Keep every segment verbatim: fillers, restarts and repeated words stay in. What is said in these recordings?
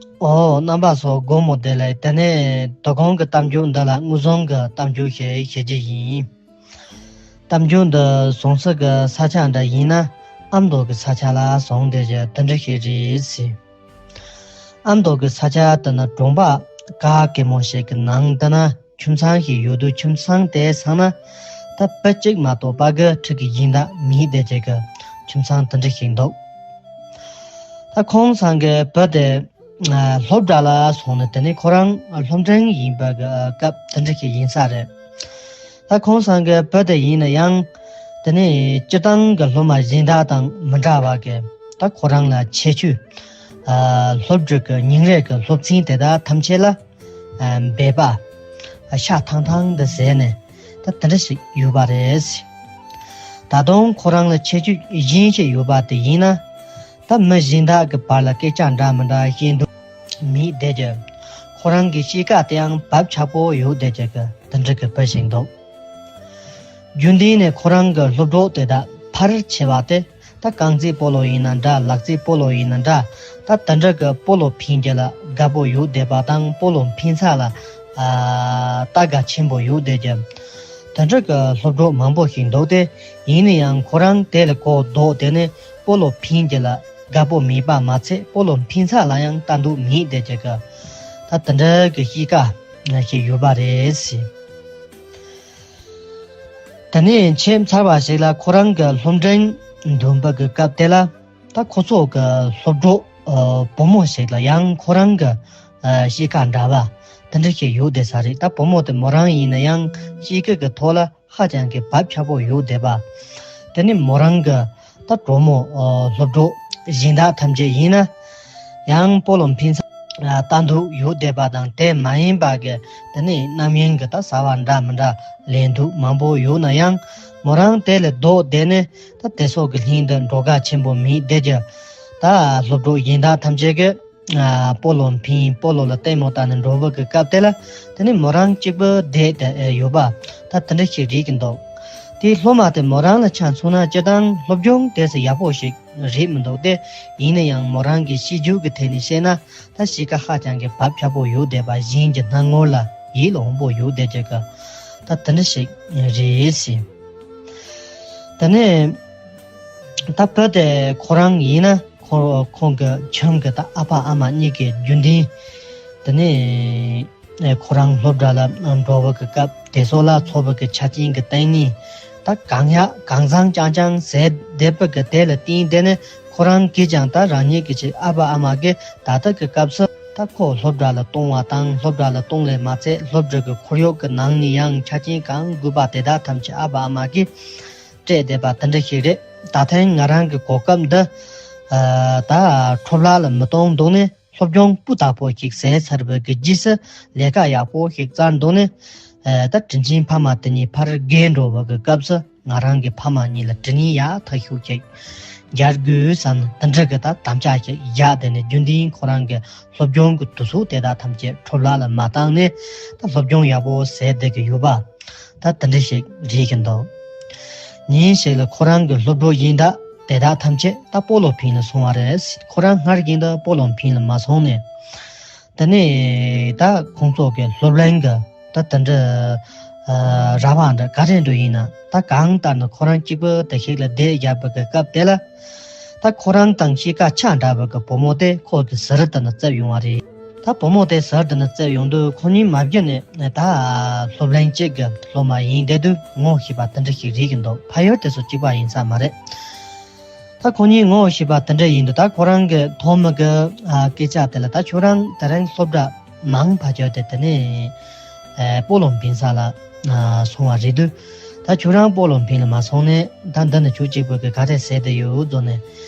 ཨོ། རྣམ་པ་ཚོ་དགོང་མོ་བདེ་ལེགས། དེ་ནས་དོ་དགོང་གི་གཏམ་རྒྱུད་འདི་ལ་དངོས་བྱུང་གི་གཏམ་རྒྱུད་ཞིག་བཤད་རྒྱུ་ཡིན། གཏམ་རྒྱུད་འདི་བྱུང་ས་གི་ས་ཆ་འདྲ་ཡིན་ན་ཨ་མདོ་གི་ས་ཆ་ལ་བྱུང་བསྡད་རྒྱུ་དེ་འདྲ་ཞིག་རེད་ཟེར། ཨ་མདོ་གི་ས་ཆ་དེ་ནི་གྲོང་པ་ག་གེ་མོ་ཞིག་གི་ནང་དེ་ན་ཁྱིམ་ཚང་ཞིག་ཡོད་དུས། ཁྱིམ་ཚང་དེའི་སང་ན་ད་བུ་གཅིག་མ་གཏོགས་པ་གི་ཕྲུ་གུ་གཞན་དག་མེད་བསྡད་རྒྱུ་གི་ཁྱིམ་ཚང་དེ་འདྲ་ཞིག་འདུག་ད་ཁོང་ཚང་གི་བུ་དེ་སློབ་གྲྭ་ལ་སོང་ནས། དེ་ནས་ཁོ་རང་སློབ་འབྲིང་ཡིན་པ་གི་སྐབས་དེ་འདྲ་ཞིག་ཡིན་ས་རེད། ད་ཁོང་ཚང་གི་བུ་དེ་ཡིན་ན་ཡང་དེ་ནས་སྤྱིར་བཏང་གི་སློབ་མ་གཞན་དག་དང་མི་འདྲ་བ་གི། ད་ཁོ་རང་ལ་ཁྱད་ཆོས། ཨ། སློབ་ཕྲུག་གི་ཉིན་རེ་གི་སློབ་ཚན་དེ་དག་ཐམས་ཅད་ལ། ཨ། འབད་པ། ཨ། ཤ་ཐང་ཐང་དུ་བཟས་ནས་ད་དེ་འདྲ་ཞིག་ཡོད་པ་རེད། ད་དུང་ཁོ་རང་ལ་ཁྱད་ཆོས་གཞན་ཞིག་ཡོད་པ་དེ་ཡིན་ན། ད་མི་གཞན་དག་གི་བར་ལ་སྐད་ཆ་འདྲ་མི་འདྲ་བཤད་འདུག་མེད་བསྡད་རྒྱུ། ཁོ་རང་གི་གཤིས་ཀ་དེའང་བབ་ཆགས་པོ་ཡོད་བསྡད་རྒྱུ་གི་དེ་འདྲ་གི་བུ་ཞིག་འདུག་རྒྱུན་ལྡན་ནས་ཁོ་རང་གི་སློབ་གྲོགས་དེ་དག་ཕལ་ཆེ་བ་དེ། ད་རྐང་རྩེད་སྤོ་ལོ་ཡིན་ན་འདྲ། ལག་རྩེད་སྤོ་ལོ་ཡིན་ན་འདྲ། ད་དེ་འདྲ་གི་སྤོ་ལོ་འཕེན་རྒྱུ་ལ་དགའ་པོ་ཡོད་བསྡད་པ་དང་། སྤོ་ལོ་འཕེན་ས་ལ། ཨ། ལྟ་དགའ་ཆེན་པོ་ཡོད་བསྡད་རྒྱུ། དེ་འདྲ་གི་སློབ་གྲོགས་མང་པོ་ཞིག་འདུག་སྟེ། ཡིན་ན་ཡང་ཁོ་རང་དེ་ལ་གོ་ལྡོག་བསྡད་ནས་སྤོ་ལོ་འཕེན་རྒྱུ་ལ་དགའ་པོ་མེད་པ་མ་ཚད། སྤོ་ལོ་འཕེན་ས་ལ་ཡང་ལྟ་འདོད་མེད་བསྡད་རྒྱུ་གི། ད་དེ་འདྲ་གི་གཤིས་ཀ་ཞིག་ཡོད་པ་རེད་ཟེར། དེ་ནས་ཆེས་མཚར་བ་ཞིག་ལ། ཁོ་རང་གི་སློབ་འབྲིང་འདོན་པ་གི་སྐབས་དེ་ལ། ད་ཁོ་ཚོ་གི་སློབ་གྲོགས། ཨ། བུ་མོ་ཞིག་ལ་ཡང་ཁོ་རང་གི། ཨ། གཤིས་ཀ་འདྲ་བ་དེ་འདྲ་ཞིག་ཡོད་བསྡད་ས་རེད། ད་བུ་མོ་དེ་མོ་རང་ཡིན་ན་ཡང་གཤིས་ཀ་གི་ཐོག་ལ་ཧ་ཅང་གི་བབ་ཆགས་པོ་ཡོད་བསྡད་པ། དེ་ནས་མོ་རང་གི་ད་གྲོགས་མོ། ཨ། སློབ་གྲོགས་གཞན་དག་ཐམས་ཅད་ཡིན་ན་ཡང་སྤོ་ལོ་འཕེན་ས་ལ་ལྟ་འདོད་ཡོད་བསྡད་པ་དང་། དེ་མ་ཡིན་པ་གི་དེ་ནས་རྣམ་གཡེང་གི་ད་བྱ་བ་འདྲ་མི་འདྲ་ལས་འདུག་མང་པོ་ཡོད་ན་ཡང་། མོ་རང་དེ་ལས་ལྡོག་བསྡད་ནས་ད་དེ་སོགས་ཀྱི་ལྷན་དུ་འགྲོ་དགའ་ཆེན་པོ་མེད་བསྡད་རྒྱུ། ད་སློབ་གྲོགས་གཞན་དག་ཐམས་ཅད་ཀྱིས། ཨ། སྤོ་ལོ་འཕེན། སྤོ་ལོ་ལ་ལྟད་མོ་ལྟ་ནས་འགྲོ་བ་གི་སྐབས་དེ་ལ། དེ་ནས་མོ་རང་གཅིག་པུ་བསྡད་དེ་ཡོད་པ། ད་དེ་འདྲ་ཞིག་རེད་ཀྱི་འདུག་དེའི་སློབ་མ་དེ་མོ་རང་ལ་ཆ་མཚོན་ན་སྤྱིར་བཏང་སློབ་སྦྱོང་དེ་ཚོ་ཡག་པོ་ཞིག་རེད་མི་འདུག་སྟེ། ཡིན་ན་ཡང་མོ་རང་གི་གཤིས་རྒྱུད་ཀྱི་ཐད་ནས་བཤད་ན། ད་གཤིས་ཀ་ཧ་ཅང་གི་བབ་ཆགས་པོ་ཡོད་བསྡད་པ། གཞན་གྱི་སྣང་ངོ་ལ་ཡིད་ལ་འོང་པོ་ཡོད་བསྡད་རྒྱུ་གི། ད་དེ་འདྲ་ཞིག་རེད་ཟེར། དེ་ནས་ད་བུ་དེ་ཁོ་རང་ཡིན་ན། ཁོ། ཁོང་གི་ཁྱིམ་གྱི་ད་ཨ་ཕ་ཨ་མ་གཉིས་ཀྱི་རྒྱུན་ལྡན། དེ་ནས་ཁོ་རང་སློབ་གྲྭ་ལ་འགྲོ་བ་གི་སྐབས། དེ་ཚོ་ལ་འཚོ་བ་གི་ཆ་རྐྱེན་གྱི་སྟེང་ནས་ད་གང་ཡག་གང་བཟང་རྐྱང་རྐྱང་བཟས་བསྡད་པ་གི་དེ་ལ་བརྟེན་ཏེ་ནས། ཁོ་རང་གིས་ཀྱང་ད་རང་ཉིད་ཀྱི་ཆེད། ཨ་ཕ་ཨ་མ་གིས་ད་ལྟ་གི་སྐབས་སུ་ད་ཁོ་སློབ་གྲྭ་ལ་གཏོང་བ་དང་། སློབ་གྲྭ་ལ་གཏོང་ལས་མ་ཚད་སློབ་གྲྭ་གི་ཁོར་ཡུག་གི་ནང་ནས་ཡང་ཆ་རྐྱེན་གང་དགོས་པ་དེ་དག་ཐམས་ཅད་ཨ་ཕ་ཨ་མ་གིས་སྤྲད་བསྡད་པ་དེ་འདྲ་ཞིག་རེད། ད་ཐེངས་ང་རང་གི་གོ་སྐབས་འདི། ཨ། ད་འཕྲོ་བརླག་ལ་མི་གཏོང་འདུག་ནས། སློབ་སྦྱོང་སྤུས་དག་པོ་ཞིག་བྱས་ཚར་བའི་གི་རྗེས་སུ་ལས་ཀ་ཡག་པོ་ཞིག་བཙལ་འདུག་ནས། ཨ། ད་དྲིན་ཆེན་ཕ་མ་དེ་གཉིས་ཕར་རྒས་འགྲོ་བ་གི་སྐབས་སུ་ང་རང་གི་ཕ་མ་གཉིས་ལ་དྲིན་ཡག་ཐག་ཤུགས་ཅིག་འཇལ་དགོས་བསམ་ནས་དེ་འདྲ་གི་ད་དམ་བཅའ་ཞིག་བཞག། དེ་ནས་རྒྱུན་ལྡན་ཁོ་རང་གི་སློབ་སྦྱོང་གི་དུས་ཚོད་དེ་དག་ཐམས་ཅད་འཕྲོ་བརླག་ལ་མ་བཏང་ནས། ད་སློབ་སྦྱོང་ཡག་པོ་བྱས་བསྡད་ཀྱི་ཡོད་པ། ད་དེ་འདྲ་ཞིག་རེད་ཀྱི་འདུག་ཉིན་ཞིག་ལ་ཁོ་རང་གི་སློབ་གྲོགས་གཞན་དག་དེ་དག་ཐམས་ཅད་ད་སྤོ་ལོ་འཕེན་ལ་སོང་བ་རེད། ཁོ་རང་སྔར་བཞིན་དུ་སྤོ་ལོ་འཕེན་ལ་མ་སོང་ནས། དེ་ནས་ད་ཁོང་ཚོ་གི་སློབ་གླིང་གི་ད་དེ་འདྲ། ཨ། ར་བ་འདྲ་ག་རེ་འདྲ་ཡིན་ན། ད་གང་ལྟར་ན་ཁོ་རང་གཅིག་པུ་དེ་ཞིག་ལ་བསྡད་བཞག་པ་གི་སྐབས་དེ་ལ། ད་ཁོ་རང་དང་གཤིས་ཀ་ཆ་འདྲ་བ་གི་བུ་མོ་དེ་ཁོ་གི་ཟུར་དུ་ནས་བཙལ་ཡོང་བ་རེད། ད་བུ་མོ་དེ་ཟུར་དུ་ནས་བཙལ་ཡོང་དུས། ཁོ་གཉིས་མ་བརྒྱུད་ནས་ད་སློབ་གླིང་གཅིག་གི་སློབ་མ་ཡིན་བསྡད་དུས་ངོ་ཤེས་པ་དེ་འདྲ་ཞིག་རེད་ཀྱི་འདུག་ཕ་ཡུལ་དེ་ཚོ་གཅིག་པ་ཡིན་ས་མ་རེད། ད་ཁོ་གཉིས་ངོ་ཤེས་པ་དེ་འདྲ་ཡིན་དུས། ད་ཁོ་རང་གི་ཐོག་མ་གི། ཨ། སྐད་ཆ་དེ་ལ། ད་ཁྱོད་རང་དེ་རིང་སློབ་གྲྭ་མང་ཕ་ཁྱོད་དེ་དེ་ནས། ཨ། སྤོ་ལོ་འཕེན་ས་ལ། ཨ། སོང་བ་རེད་དུས། ད་ཁྱོད་རང་སྤོ་ལོ་འཕེན་ལ་མ་སོང་ནས། ད་འདི་ནས་ཁྱོད་གཅིག་པུ་གི་ག་རེ་བྱས་བསྡད་ཡོད་ཟེར་ནས།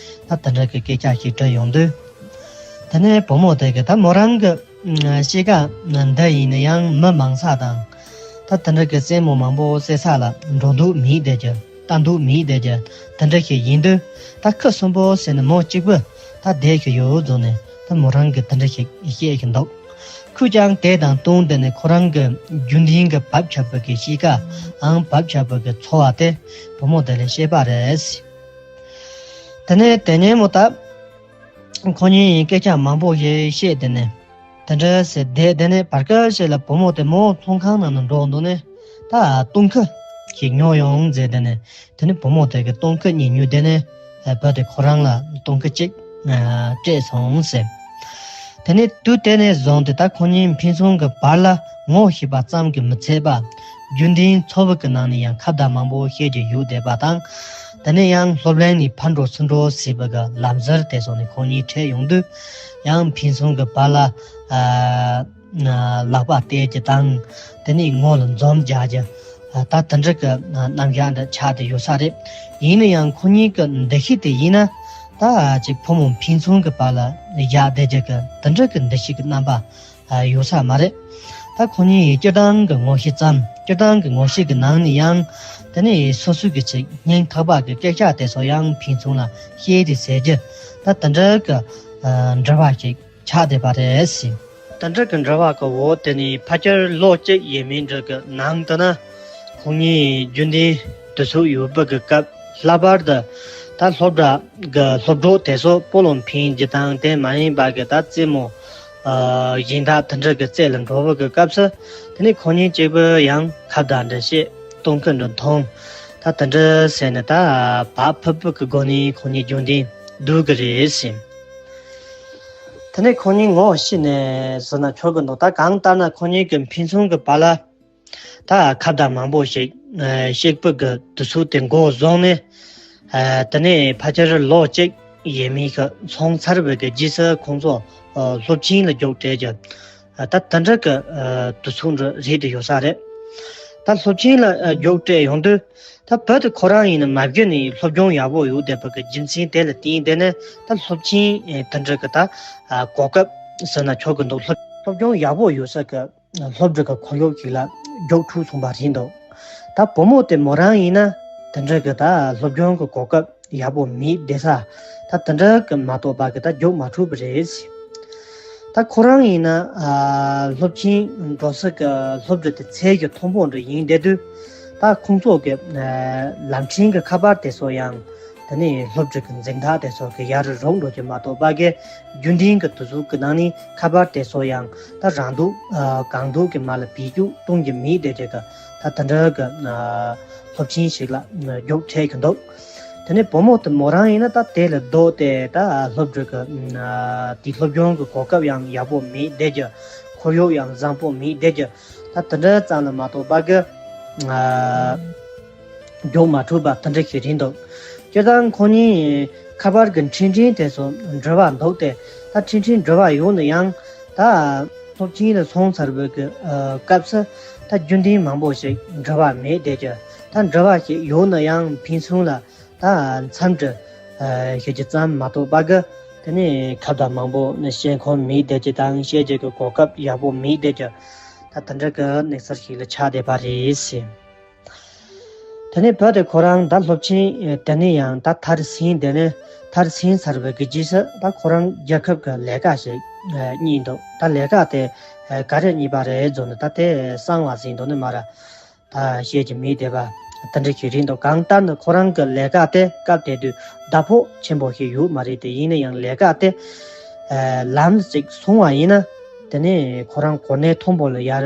ད་དེ་འདྲ་གི་སྐད་ཆ་ཞིག་དྲིས་ཡོང་དུས། དེ་ནས་བུ་མོ་དེ་གིས་ད་མོ་རང་གི། ཨ། གཤིས་ཀ་འདི་ཡིན་ན་ཡང་མི་མང་ས་དང་། ད་དེ་འདྲ་གི་རྩེད་མོ་མང་པོ་རྩེ་ས་ལ་འགྲོ་འདོད་མེད་བསྡད་རྒྱུ། ལྟ་འདོད་མེད་བསྡད་རྒྱུ་དེ་འདྲ་ཞིག་ཡིན་དུས། ད་ཁུ་སིམ་པོ་བྱས་ནས་མོ་གཅིག་པུ་ད་བསྡད་ཀྱི་ཡོད་ཟེར་ནས། ད་མོ་རང་གིས་དེ་འདྲ་ཞིག་བཤད་ཀྱི་འདུག་ཁོས་ཀྱང་དེ་དང་བསྟུན་ཏེ་ནས་ཁོ་རང་གི་རྒྱུན་ལྡན་གྱི་བབ་ཆགས་པའི་གི་གཤིས་ཀའམ་བབ་ཆགས་པའི་གི་ཚོར་བ་དེ་བུ་མོ་དེ་ལ་བཤད་པ་རེད། དེ་ནས་དེ་ཉིན་མོ་ད། ཁོ་གཉིས་སྐད་ཆ་མང་པོ་ཞིག་བཤད། དེ་ནས་དེ་འདྲ་ཟེར་བསྡད། དེ་ནས་བར་སྐབས་ཤིག་ལ་བུ་མོ་དེ་མོ་ཚོང་ཁང་ནང་ནས་འགྲོ་འདུག་ནས། ད་སྟོང་ཁ་ཞིག་ཉོ་ཡོང་ཟེར། དེ་ནས་དེ་ནས་བུ་མོ་དེ་གི་སྟོང་ཁ་གཉིས་ཉོས། དེ་ནས་བུ་དེ་ཁོ་རང་ལ་སྟོང་ཁ་གཅིག་སྤྲད་སོང་ཟེར། དེ་ནས་དུས་དེ་ནས་བཟུང་སྟེ་ད་ཁོ་གཉིས་ཕན་ཚུན་གྱི་བར་ལ་ངོ་ཤེས་པ་ཙམ་གྱིས་མི་ཚད་པ། རྒྱུན་ལྡན་འཚོ་བ་གི་ནང་ནས་ཡང་ཁ་བརྡ་མང་པོ་བཤད་ཀྱི་ཡོད་བསྡད་པ་དང་། དེ་ནས་ཡང་སློབ་གླིང་ནས་ཕར་འགྲོ་ཚུར་འགྲོ་བྱེད་པ་གི་ལམ་ཟུར་དེ་ཚོ་ནས་ཁོ་གཉིས་འཕྲད་ཡོང་དུས། ཡང་ཕན་ཚུན་གྱི་བར་ལ་ཨ་ལག་པ་གཏད་རྒྱུ་དང་། དེ་ནས་ངོ་ལ་འཛུམ་རྒྱག་རྒྱུ། ད་དེ་འདྲ་གི་རྣམ་གཞག་འདི་ཆགས་བསྡད་ཡོད་ས་རེད། ཡིན་ན་ཡང་ཁོ་གཉིས་ཀྱི་འདུ་ཤེས་དེ་ཡིན་ན། ད་ཅིག་ཕོ་མོ་ཕན་ཚུན་གྱི་བར་ལ་བཞག་བསྡད་རྒྱུ་གི་དེ་འདྲ་གི་འདུ་ཤེས་ཀྱི་རྣམ་པ་ཡོད་ས་མ་རེད། ད་ཁོ་གཉིས་སྤྱིར་བཏང་གི་ངོ་ཤེས་ཙམ། སྤྱིར་བཏང་གི་ངོ་ཤེས་ཀྱི་ནང་ནས་ཡང་། དེ་ནས་སོ་སོ་གི་ཅིག་སྙིང་ཐག་པ་གི་སྐད་ཆ་དེ་ཚོ་ཡང་ཕན་ཚུན་ལ་བཤད་རེས་ཟེར་རྒྱུ། ད་དེ་འདྲ་གི་འབྲེལ་བ་ཞིག་ཆགས་བསྡད་པ་རེད་ཟེར། དེ་འདྲ་གི་འབྲེལ་བ་གི་འོག་དེ་ནས་ཕལ་ཆེར་ལོ་གཅིག་ཡས་མས་འདྲ་གི་ནང་དུ་ན། ཁོང་གཉིས་རྒྱུན་ལྡན་དུས་ཚོད་ཡོད་པ་གི་སྐབས། ལྷག་པར་དུ་ད་སློབ་གྲྭ་གི་སློབ་གྲོགས་དེ་ཚོ་སྤོ་ལོ་འཕེན་རྒྱུ་དང་། དེ་མ་ཡིན་པ་གི་ད་རྩེད་མོ་ཨ་གཞན་དག་དེ་འདྲ་གི་རྩེད་ལ་འགྲོ་བ་གི་སྐབས་སུ། དེ་ནས་ཁོང་གཉིས་གཅིག་པུ་ཡང་ཁ་བརྡ་འདྲ་བྱེད། སྟོང་ཁ་འདྲ་འཐུང་། ད་དེ་འདྲ་བྱས་ནས་ད་བག་ཕེབས་པ་གི་སྒོ་ནས་ཁོང་གཉིས་རྒྱུན་ལྡན་སྡོད་གི་རེད་ཟེར། དེ་ནས་ཁོང་གཉིས་ངོ་ཤེས་ནས་ཟེར་ན་ཆོག་གི་འདུག་ད་གང་ལྟར་ན་ཁོང་གཉིས་ཀྱི་ཕན་ཚུན་གྱི་བར་ལ་ད་ཁ་བརྡ་མང་པོ་ཞིག་ཨ་བཤད་པ་གི་དུས་ཚོད་དེ་འགོ་བཟུང་ནས། ཨ་དེ་ནས་ཕལ་ཆེར་ལོ་གཅིག་ཡས་མས་ཀྱི་སོང་ཚར་བའི་གི་རྗེས་སུ་ཁོང་ཚོ་ཨ་སློབ་ཆེན་ལ་རྒྱུགས་སྤྲད་རྒྱུ། ཨ་ད་དེ་འདྲ་གི་ཨ་དུས་ཚོད་འདྲ་རེད་དེ་ཡོད་ས་རེད། ད་སློབ་ཆེན་ལ་ཨ་རྒྱུགས་སྤྲད་ཡོང་དུས། ད་བུ་དེ་ཁོ་རང་ཡིན་ན་མ་གཞི་ནས་སློབ་སྦྱོང་ཡག་པོ་ཡོད་བསྡད་པ་གི་རྒྱུ་མཚན་དེ་ལ་བརྟེན་ཏེ་ནས། ད་སློབ་ཆེན་ཨེ་དེ་འདྲ་གི་ད་ཨ་གོ་སྐབས་ཟེར་ན་ཆོག་གི་འདུག་སློབ་སློབ་སྦྱོང་ཡག་པོ་ཡོད་ས་གི་སློབ་གྲྭ་གི་ཁོར་ཡུག་ཅིག་ལ་རྒྱུགས་ཐུབ་སོང་བ་རེད་འདུག་ད་བུ་མོ་དེ་མོ་རང་ཡིན་ན་དེ་འདྲ་གི་ད་སློབ་སྦྱོང་གི་གོ་སྐབས་ཡག་པོ་མེད་བསྡད་ས། ད་དེ་འདྲ་གི་མ་གཏོགས་པ་གི་ད་རྒྱུགས་མ་ཐུབ་པ་རེད། ད་ཁོ་རང་ཡིན་ན་ཨ་སློབ་ཆེན་འགྲོ་ས་གི་སློབ་གྲྭ་དེ་ཚད་གཞི་མཐོ་པོ་འདྲ་ཡིན་བསྡད་དུས། ད་ཁོང་ཚོ་གི་ཨ་ལམ་ཕྲན་གི་ཁ་པར་དེ་ཚོ་ཡང་། དེ་ནས་སློབ་གྲྭ་གི་འཛིན་བདག་དེ་ཚོ་གི་ཡར་རུབ་འགྲོ་རྒྱུ་མ་གཏོགས་པ་གི་རྒྱུན་ལྡན་གི་དུས་ཚོད་གི་ནང་ནས་ཁ་པར་དེ་ཚོ་ཡང་ད་རང་འདོད་ཨ་གང་འདོད་གི་མ་ལ་བེད་སྤྱོད་གཏོང་རྒྱུ་མེད་བསྡད་རྒྱུ་གི། ད་དེ་འདྲ་གི་ཨ་སློབ་ཆེན་ཞིག་ལ་རྒྱུགས་འཕྲད་གི་འདུག་དེ་ནས་བུ་མོ་དེ་མོ་རང་ཡིན་ན་ད་དེ་ལ་ལྡོག་སྟེ། ད་སློབ་གྲྭ་གི་ཨ་དེ་སློབ་སྦྱོང་གི་གོ་སྐབས་ཡང་ཡག་པོ་མེད་བསྡད་རྒྱུ། ཁོར་ཡུག་ཡང་བཟང་པོ་མེད་བསྡད་རྒྱུ། ད་དེ་འདྲ་ཙམ་ལ་མ་གཏོགས་པ་གི་ཨ་རྒྱུགས་མ་ཐུབ་པ་དེ་འདྲ་ཞིག་རེད་འདུག་སྤྱིར་བཏང་ཁོ་གཉིས་ཁ་པར་གྱི་འཕྲིན་ཕྲན་དེ་ཚོ་འབྲེལ་བ་འདུག་སྟེ། ད་འཕྲིན་ཕྲན་འབྲེལ་བ་ཡོད་ན་ཡང་། ད་སློབ་ཆེན་ལ་སོང་ཚར་བའི་གི་ཨ་སྐབས་སུ་ད་རྒྱུན་ལྡན་མང་པོ་ཞིག་འབྲེལ་བ་མེད་བསྡད་ཀྱི། ད་འབྲེལ་བ་ཞིག་ཡོད་ན་ཡང་ཕན་ཚུན་ལ་ད་འཚམས་འདྲི་ཨ་ཞུ་རྒྱུ་ཙམ་མ་གཏོགས་པ་གི། དེ་ནས་ཁ་བརྡ་མང་པོ་ནི་བཤད་ཁོམ་མེད་བསྡད་ཀྱི་དང་། བཤད་རྒྱུ་གི་གོ་སྐབས་ཡག་པོ་མེད་བསྡད་ཀྱི། ད་དེ་འདྲ་གི་གནས་ཚུལ་ཞིག་ལ་ཆགས་བསྡད་པ་རེད་ཟེར། དེ་ནས་བུ་དེ་ཁོ་རང་ད་སློབ་ཆེན་དེ་ནས་ཡང་ད་མཐར་ཕྱིན། དེ་ནས་མཐར་ཕྱིན་ཚར་བའི་གི་རྗེས་སུ་ད་ཁོ་རང་རྒྱལ་ཁབ་ཀྱི་ལས་ཀ་ཞིག་རྙེད་འདུག་ད་ལས་ཀ་དེ་ག་རེ་རྙེད་པ་རེད་ཟེར་ན། ད་དེ་གསང་བ་ཟིན་འདུག་ནི་མ་ར། ད་བཤད་ཀྱི་མེད་བསྡད་པ་དེ་འདྲ་ཞིག་རེད་འདུག་གང་ལྟར་ན་ཁོ་རང་གི་ལས་ཀ་དེ་སྐབས་དེ་དུས་ཟླ་ཕོགས་ཆེན་པོ་ཞིག་ཡོད་མ་རེད་དེ། ཡིན་ན་ཡང་ལས་ཀ་དེ་ལམ་ཞིག་སོང་བ་ཡིན་ན། དེ་ནས་ཁོ་རང་གོ་གནས་མཐོན་པོ་ལ་ཡར་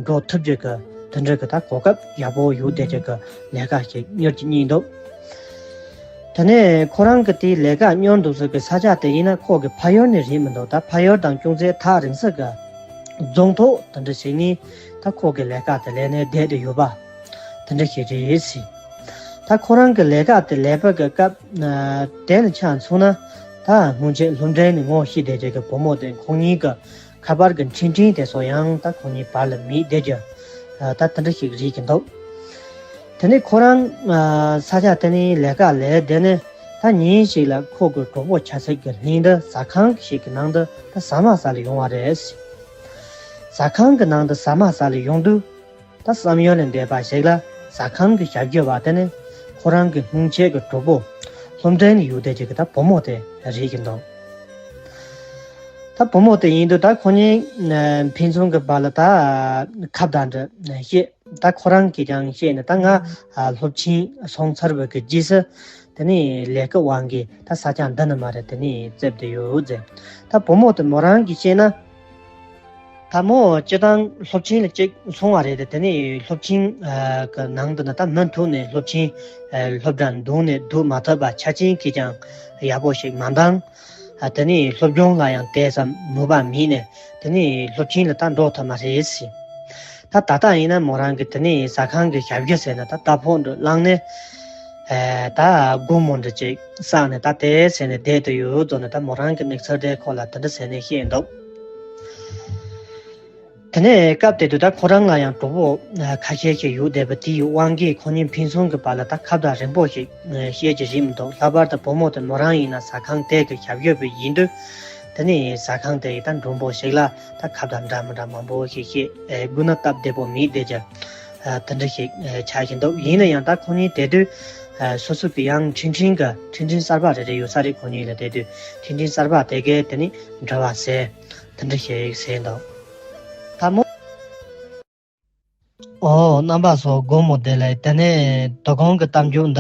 འགྲོ་ཐུབ་རྒྱུ་གི་དེ་འདྲ་གི་ད་གོ་སྐབས་ཡག་པོ་ཡོད་བསྡད་རྒྱུ་གི་ལས་ཀ་ཞིག་གཉེར་གྱི་རྙེད་འདུག་དེ་ནས་ཁོ་རང་གི་དེའི་ལས་ཀ་གཉེར་འདུག་ས་གི་ས་ཆ་དེ་ཡིན་ན་ཁོ་གི་ཕ་ཡུལ་ནས་རེད་མི་འདུག་ད་ཕ་ཡུལ་དང་ཅུང་ཟད་ཐག་རིང་ས་གི་རྫོང་ཐོག་དེ་འདྲ་ཞིག་ནས་ད་ཁོ་གི་ལས་ཀ་དེ་ལས་ནས་བསྡད་དེ་ཡོད་པ་དེ་འདྲ་ཞིག་རེད་ཟེར། ད་ཁོ་རང་གི་ལས་ཀ་དེ་ལས་པ་གི་སྐབས་དེ་ལ་ཆ་མཚོན་ན། ད་སྔོན་ཆད་སློབ་གྲྭ་ནས་ངོ་ཤེས་བསྡད་རྒྱུ་གི་བུ་མོ་དེ་ཁོང་གཉིས་ཀྱི་ཁ་པར་གྱི་འཕྲིན་ཕྲན་དེ་ཚོ་ཡང་ད་ཁོང་གཉིས་བར་ལ་མེད་བསྡད་རྒྱུ་ད་དེ་འདྲ་ཞིག་རེད་ཀྱི་འདུག་དེ་ནས་ཁོ་རང་ས་ཆ་དེ་ནས་ལས་ཀ་ལས་བསྡད་ནས། ད་ཉིན་ཞིག་ལ་ཁོ་གི་གྲོགས་པོ་ཆགས་ས་གི་གླིང་འདི་ཟ་ཁང་ཞིག་གི་ནང་དུ་ད་ཟ་མ་ཟ་ལ་ཡོང་བ་རེད། ཟ་ཁང་གི་ནང་དུ་ཟ་མ་ཟ་ལ་ཡོང་དུས། ད་བསམ་ཡུལ་ལས་འདས་པ་ཞིག་ལ་ཟ་ཁང་གི་ཞབས་ཕྱི་བ་དེ་ནི་ཁོ་རང་གི་སྔོན་ཆད་ཀྱི་གྲོགས་པོ། སློབ་གྲྭ་ནས་ཡོད་བསྡད་ཀྱི་ད་བུ་མོ་དེ་རེད་ཀྱི་འདུག་ད་བུ་མོ་དེ་ཡིན་དུས་ད་ཁོ་གཉིས་ཕན་ཚུན་གྱི་བར་ལ་ད་ཁ་བརྡ་འདྲ་བཤད། ད་ཁོ་རང་གིས་ཀྱང་བཤད་ནས། ད་ང་སློབ་ཆེན་སོང་ཚར་བའི་གི་རྗེས་སུ། དེ་ནས་ལས་ཀ་དབང་གིས་ད་ས་ཆ་འདི་ནས་མར་དེ་ནས་བཙལ་བསྡད་ཡོད་ཟེར། ད་བུ་མོ་དེ་མོ་རང་གིས་བཤད་ན། ད་མོ་སྤྱིར་བཏང་སློབ་ཆེན་ལ་གཅིག་སོང་བ་རེད་དེ། དེ་ནས་སློབ་ཆེན་ཨ་གི་ནང་དུ་ན་ད་མུ་མཐུད་ནས་སློབ་ཆེན་ཨ་སློབ་གྲྭ་འདུག་ནས་འདུག་མ་ཐུབ་པ། ཆ་རྐྱེན་གྱིས་ཀྱང་ཡག་པོ་ཞིག་མ་འདང་། ཨ་དེ་ནས་སློབ་སྦྱོང་ལ་ཡང་དེ་ཙམ་མོས་པ་མེད་ནས། དེ་ནས་སློབ་ཆེན་ལ་ད་འགྲོ་ཐུབ་མ་རེད་ཟེར། ད་ད་ལྟ་ཡིན་ན་མོ་རང་གིས་དེ་ནས་ཟ་ཁང་གི་ཞབས་ཞུ་ཟེར་ན་ད་ཟླ་ཕོགས་འདྲ་བླངས་ནས། ཨ་ད་སྒོར་མོ་འདྲ་ཅིག་བསགས་ནས་ད་དེ་ཟེར་ནས་བསྡད་དུ་ཡོད་དོ་ནས། ད་མོ་རང་གི་དམིགས་བསལ་དེ་ཁོ་ལ་དེ་འདྲ་ཟེར་ནས་བཤད་འདུག་དེ་ནས་སྐབས་དེ་དུས་ད་ཁོ་རང་ལ་ཡང་གྲོགས་པོ་ཨ་ཁ་ཤས་ཤིག་ཡོད་བསྡད་པ་དེའི་དབང་གིས་ཁོ་གཉིས་ཕན་ཚུན་གྱི་བར་ལ་ད་ཁ་བརྡ་རིང་པོ་ཞིག་ཨ་བཤད་ཀྱི་རེད་མི་འདུག་ལྷག་པར་དུ་བུ་མོ་དེ་མོ་རང་ཡིན་ན་ཟ་ཁང་དེ་གི་ཞབས་ཞུ་བ་ཡིན་དུས། དེ་ནས་ཟ་ཁང་དེ་ཡི་ད་མགྲོན་པོ་ཞིག་ལ་ད་ཁ་བརྡ་འདྲ་མི་འདྲ་མང་པོ་ཞིག་བཤད། ཨ་སྒོ་ན་སྟབས་བདེ་པོ་མེད་བསྡད་ཀྱི་ཨ་དེ་འདྲ་ཞིག་ཨ་ཆགས་ཀྱི་འདུག་ཡིན་ན་ཡང་ད་ཁོ་གཉིས་དེ་དུས་ཨ་སོ་སོ་གི་ཡང་འཕྲིན་ཕྲན་གི་འཕྲིན་ཕྲན་གསར་པ་རེ་རེ་ཡོད་ས་རེད། ཁོ་གཉིས་ལ་དེ་དུས་འཕྲིན་ཕྲན་གསར་པ་དེ་གས་དེ་ནས་འབྲེལ་བ་ཟེར། དེ་འདྲ་ཞིག་ཟེར་འདུག་ད་མོ། ཨོ་རྣམ་པ་ཚོ་སྒོར་མོ་བདེ་ལེགས། དེ་ནས་དོ་དགོང་གི་གཏམ་རྒྱུད་འདི།